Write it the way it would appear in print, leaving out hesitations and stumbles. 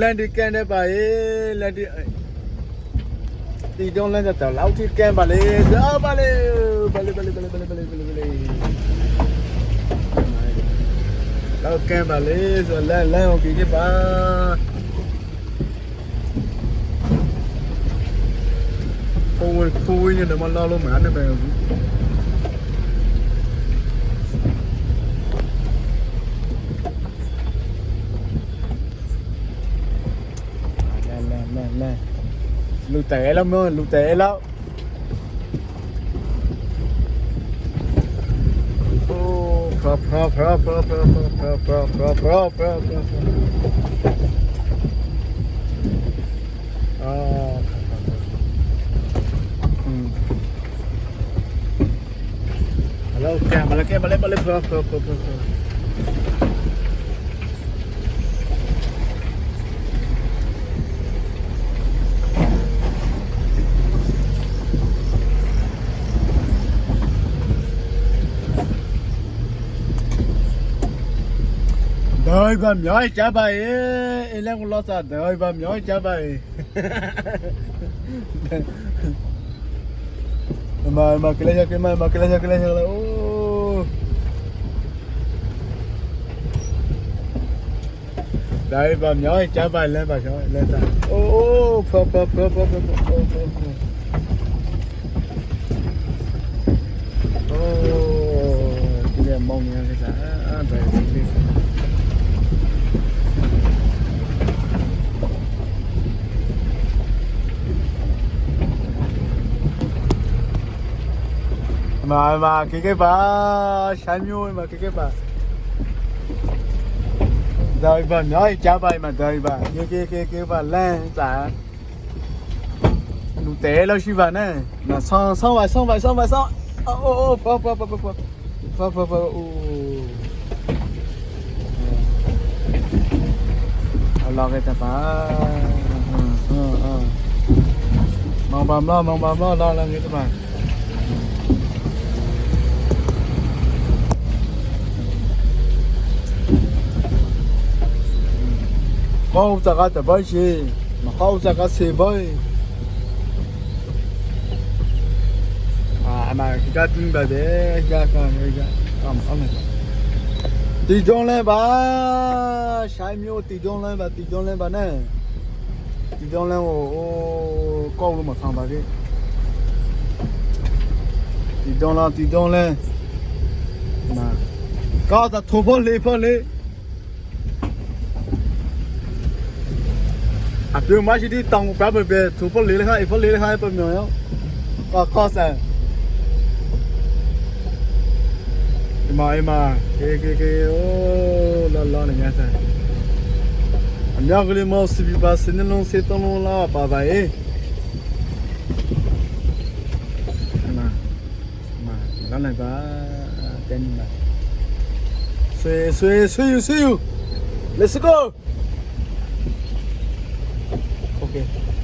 လန်ဒီကန်နေပါရေလန်ဒီတီတုံးလန်တဲ့လောက်ထိကန်ပါလေအော်ပါလေပါလေပါလေပါလေပါလေပါလေပါလေပါလေလောက်ကန်ပါလေဆိုလန်လန်ကိုကြည့်ပါ ကိုဝကိုဝင်းနေမလာလို့မရနေပဲဘူးလဲလဲလဲလဲလူတဲแล้วมั้งလူတဲแล้วโอ้พรพรพรพรพรพรพรพรพรพรพรအာอืม Hello, kaya malaki, malaki, malaki, bro, bro, bro, bro, bro. ဒိုင်ပါမြောက်ကြပါရဲ့အလဲကလောစားဒိုင်ပါမြောက်ကြပါရဲ့မမကလေးကမမကလေးကလေးအိုး ဒိုင်ပါမြောက်ကြပါလဲပါကျော်လဲတာအိုးဖဖဖဖဖဖဖအိုးဒီလေမောင်းနေရတာအာဒါဒီမာမာကေကေပါရှမ်းမျိုးမာကေကေပါ ဒါပါမြောက်ကြပါမှာဒါပါကေကေကေကေပါလန့်စာလူတဲလို့ရှိပါနဲ့နော်ဆောင်းဆောင်းပါဆောင်းပါဆောင်းပါဆောင်းအိုးအိုးပါပါပါပါပါပါပါအိုးအလောကတပါမောင်ပါမလားမောင်ပါမလားလာလာငယ်တပါကောက်စကားတပိုင်ရှိမကောက်စကားစေပိုင်အာအမကတင်ပါတယ်ကကကကမ်အမတီကျုံလဲပါရှိုင်းမျိုးတီကျုံလဲပါတီကျုံလဲပါနဲ့တီကျုံလဲဟိုကောက်လို့မဆောင်ပါခဲ့တီကျုံလားတီကျုံလဲမာကောက်တာထိုးဖို့လေဖို့လေ အပြုံမရှိတဲ့တောင်ပြပပဲသူပလေးခါအဖလေးခါပမြောရောကောကောဆန်ဒီမအမကေကေကေအိုးလာလာနေညဆန်အမြောက်ကလေးမောစီဘပါစနေလုံးစေတုံးလုံးလာပါပါအေးအမမလာလိုက်ပါတန်ပါဆွေဆွေဆွေဆွေ Let's go. Okay.